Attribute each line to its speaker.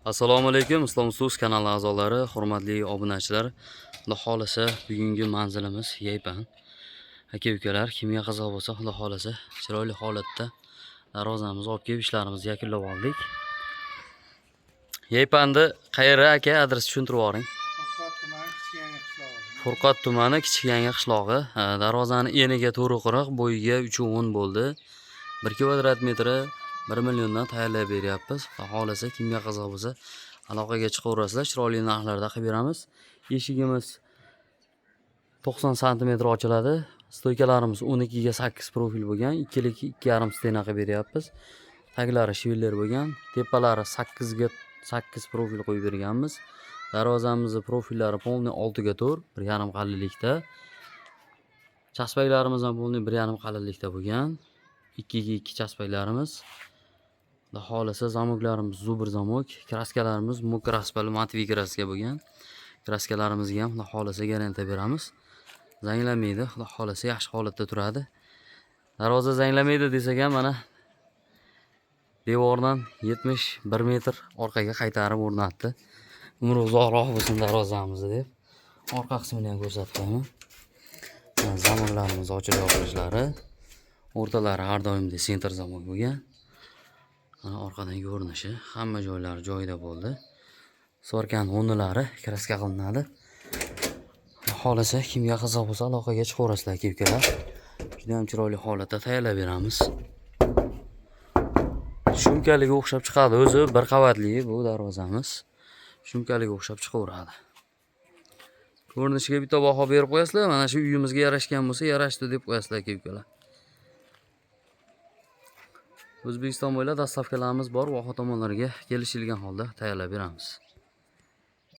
Speaker 1: Assalomu alaykum, Islom So'z kanali a'zolari, hurmatli obunachilar. Xudo xolasa, bugungi manzilimiz Yaypan. Aka ukalar, kimga qiziq bo'lsa, Xudo xolasa, chiroyli holatda darvozamizni olib kelib ishlarimizni yakunlab oldik. Yaypanni qayeri, aka, adres tushuntirib yuboring.
Speaker 2: Furqat tumani, Kichik Yangi qishlog'i.
Speaker 1: Furqat tumani, Kichik Yangi qishlog'i. Ha, darvozani eniga 4,40, bo'yiga 3,10 bo'ldi. 1 kvadrat metri 1 milliondan tayyorlab beryapmiz. Xudo xolasa, kimga qiziq bo'lsa, aloqaga chiqaverasizlar, chiroyli narxlarda qilib beramiz. Eshigimiz 90 santimetr ochiladi. Стойка larimiz 12 ga 8 profil bo'lgan, ikkilik 2,5 стена qilib beryapmiz. Taglari швеллер bo'lgan, tepalari 8 ga 8 profil qo'yib berganmiz. Darvozamizni profillari полный 6 ga 4, 1,5 qalinlikda. Chaspaklarimiz ham полный 1,5 qalinlikda bo'lgan. 2 ga 2 chaspaklarimiz. Xudo xolasa, замок larimiz зубр замок, краска larimiz мокро матовый краска bo'lgan. Краска larimizga ham, Xudo xolasa, garantiya beramiz. Zanglamaydi, Xudo xolasa, yaxshi holatda turadi. Darvoza zanglamaydi desak ham, mana, devordan 71 metr orqaga qaytarib o'rnatdi. Umri uzoqroq bo'lsin darvozamizni deb. Orqa qismini ham ko'rsatib qo'yaman. Mana, замок larimiz ochilib yopilishlari. O'rtalari har doimdek центр замок bo'lgan. Mana, orqadan ko'rinishi, hamma joylari joyida bo'ldi. Сварка ni o'rnilari краска qilinadi. Xolasa, kimga qiziq bo'lsa, aloqaga chiqaverasizlar, aka ukalar. Juda ham chiroyli holatda tayyorlab beramiz. Shumkaliga o'xshab chiqadi o'zi, bir qavatli bu darvozamiz. Shumkaliga o'xshab chiqaveradi. Ko'rinishiga bitta baho berib qo'yasizlar, mana shu uyimizga yarashgan bo'lsa, yarashdi deb qo'yasizlar, aka ukalar. O'zbekiston bo'ylab доставка larimiz bor, voha tomonlarga kelishilgan holda tayyorlab beramiz.